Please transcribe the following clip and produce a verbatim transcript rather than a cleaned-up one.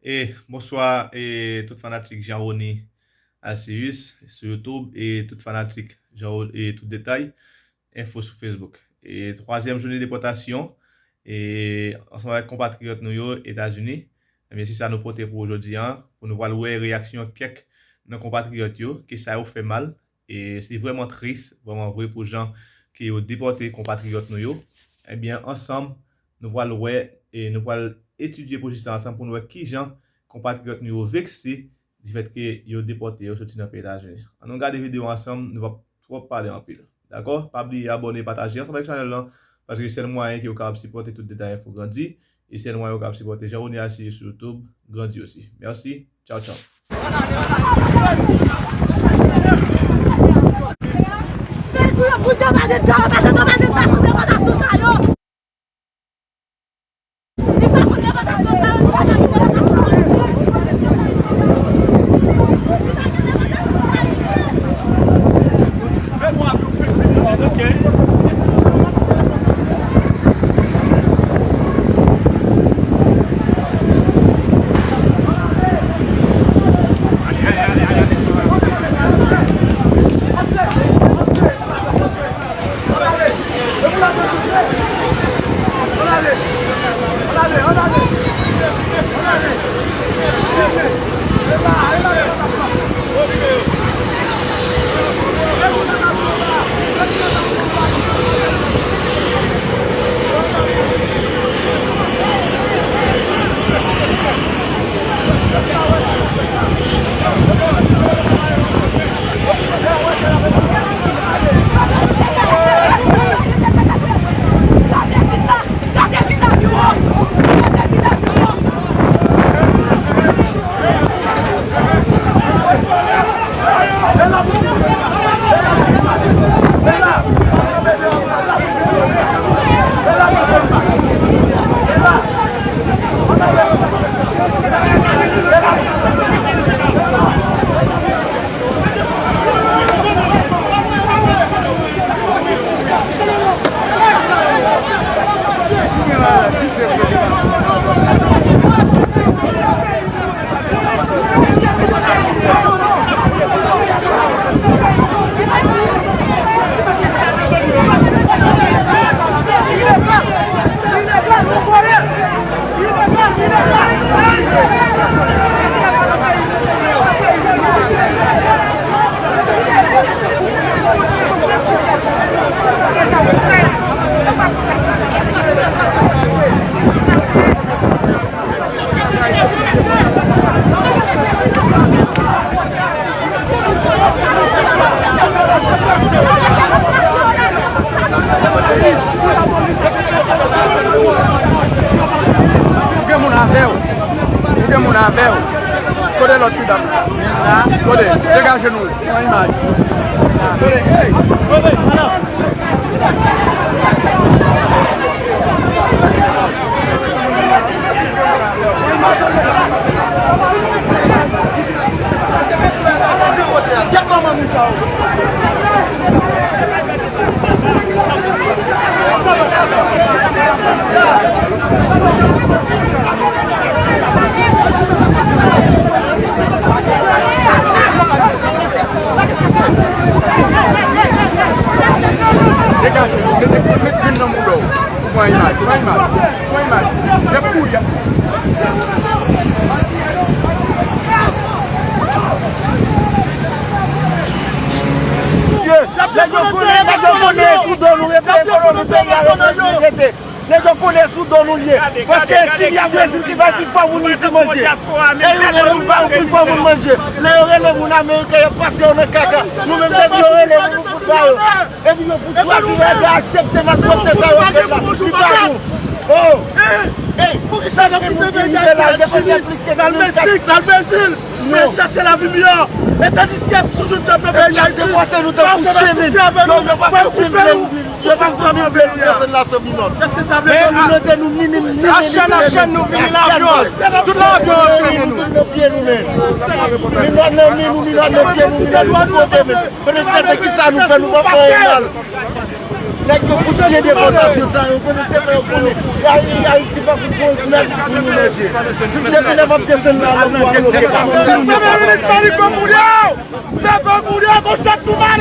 E bonswa, e tout fanatik Jean Rony Alcius sou YouTube, e tout fanatik Jean Rony, e tout detay enfo sou Facebook. E twazyèm jounen depòtasyon, e ansanm avèk konpatriyòt nou yo Etazini, ebyen, se sa nou pote pou ou jodi a, pou nou pral wè reyaksyon kèk nan konpatriyòt yo, ke sa yo fè mal. E se vrèman tris, vrèman vre, pou jan ke yo depòte konpatriyòt nou yo. Ebyen, ansanm, nou pral wè, e nou pral etidye pwosès la ansanm pou nou wè kijan konpatriyòt nou yo vekse difèt ke yo depòte yo soti nan peyi Etazini. Ann nou gade videyo ansanm, nou p ap twòp pale anpil. Dakò? Pa bliye abòne, pataje ansanm avèk chanèl lan, paske se sèl mwayen ke ou kapab sipòte tout detay enfo grandi, e sèl mwayen ou kapab sipòte Jean Rony Alcius sou YouTube grandi osi. Mèsi. Tchaw, tchaw. Ou gen moun avè w. Ou gen moun avè w. Kote lòt ti dam nan? Kote? Degaje nou. Pran imaj. Kote? Hey! Degaje, mete, mete grenn nan mouda w. Pran imaj, pran imaj, pran imaj. Lè pou y ap. Nèg yo konnen, nèg yo konnen sou do nou, rete ekonomi peyi a, rete. Nèg yo konnen sou do nou l ye. Paske e Chili ak Brezil ki bay pi fò moun isi manje. E yo rele moun pa yo pi fò moun manje. Lè yo rele moun ameriken, yo pase yo nan kaka. Nou menm depi yo rele nou, nou fout ba yo. Epi yo fout chwazi rete aksepte malpwòpte sa yo ap fè la. Li pa bon. Oh! Ey! Poukisa n ap kite peyi Dayiti al Chili? N al Meksik, n al Brezil. Fè chache lavi miyò. E tandiske sou jounn djòb nan peyi Dayiti, pa w fè asosye avè nou, pa yo koupe nou. Yo pa janm antre nan peyi a. Kèske sa vle di? Yo mande nou minim, minim, minim. Achèn, achèn, nou vini nan avyon, achèn nan avyon, achèn nou. Minòt nan men nou, minòt nan pye nou, minòt nou kote menm. Kote sèten ki sa nou fè, nou pa fè anyen mal. Nèg yo fout tiye depòtasyon sa yo, konnen se lè yo konnen. E Ayiti pa fout bon, nèg pou nou manje. Depi lè m ap desann la, lòm pou ap bloke pa. Premye minis Mali, fè kounye a! Fè kounye a, konsa tou malè!